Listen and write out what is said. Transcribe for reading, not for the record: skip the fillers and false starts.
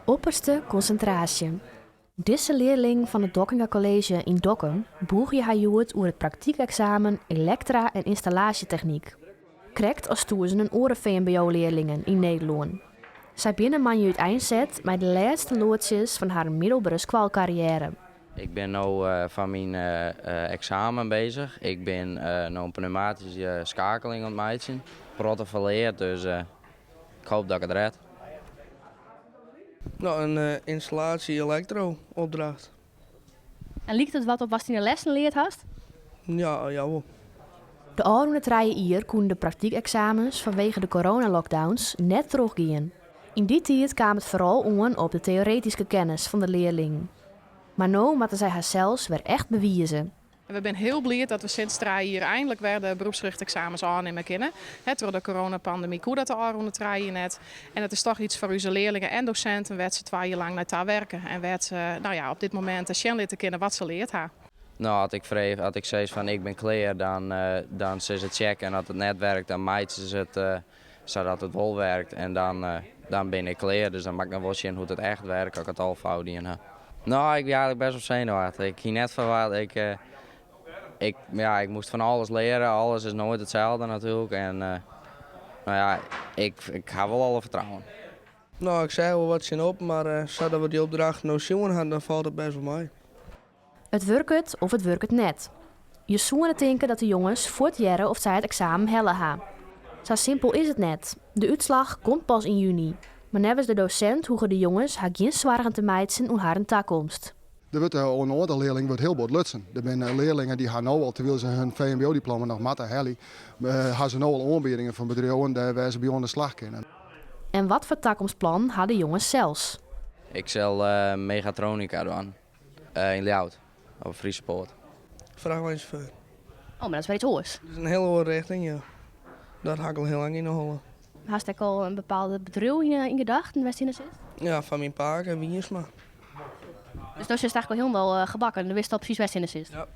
Opperste konsintraasje. Dizze learlingen fan it Dockinga College yn Dokkum bûgje har hjoed oer it praktykeksamen Elektra en ynstallaasjetechnyk. Krekt as tûzenen oare VMBO-learlingen yn Nederlân. Sy binne moandei úteinset mei de lêste loadsjes fan harren middelbere skoalkarriêre. Ik bin no foar myn eksamen bezich. Ik bin no in pneumatyske skakeling oan it meitsjen. Protte fan leard, dus ik hoop dat ik it red. No, in ynstallaasje elektro opdracht. En liket it wat op watst yn de lessen leard hast? Ja, jawol. De ôfrûne trije jier koenen de praktykeksamens fanwege de coronalockdowns net trochgean. Yn dy tiid kaam it foaral oan op de teoretyske kennis fan de learlingen. Mar no moatte sy harsels wer echt bewize. We binne hiel bliid dat we sinds trije jier einlik wer de beroepsgerichte eksamens ôfnimme kinne. Troch de coronapandemy koe dat de ôfrûne trije jier net. En it is toch iets foar ús learlingen en dosinten wêr't se twa jier lang nei ta werke en wêr't se nou ja, op dit momint sjen litte kinne wat se leard ha. No, as ik freegje, as ik sis fan ik bin klear, dan, dan sille se it checke en as it net werkt, dan meitsje se it sadat it wol werkt en dan, dan bin ik klear. Dus dan moat ik noch wol sjen hoe't it echt werkt, as ik it al fout dien ha. No, ik wie eigenlik best wol senuwachtich. Ik hie net ferwachte, ik, ik, ja, ik moast fan alles leare. Alles is noait itselde natuerlik. En no ja, ik, ik ha wol alle fertrouwen. No, ik seach wol wat tsjinop, mar sadat we dy opdracht no sjoen ha, dan falt it best wol mei. It wurket of it wurket net. Je soene tinke dat de jonges fuort hearre oft sy it eksamen helle ha. Sa simpel is it net. De útslach komt pas yn juny. Mar neffens de dosint hoege de jonges har gjin soargen te meitsjen oer harren takomst. Der wurdt oan in oantal learlingen wurdt hiel bot lutsen. Der binne learlingen dy't ha no al, terwyl se hun VMBO-diploma noch moatte helje, ha se no al oanbiedingen fan bedriuwen dêr wêr se by oan de slach kinne. En wat foar takomstplannen ha de jonges sels? Ik sil mechatronika dwaan yn Ljouwert, op Friese Poort. Frachtweinsjauffeur. Oh, mar dat is wer iets oars. Dat is in hiel oare richting, ja. Dat ha ik al hiel lang yn 'e holle. Hast ek al in bepaald bedriuw yn gedachten wêr'tst hinne silst? Ja, fan myn pake, Wiersma. Dus do sitst eigenlik al hielendal gebakken, do witst al presys wêr'tst hinne silst? Ja.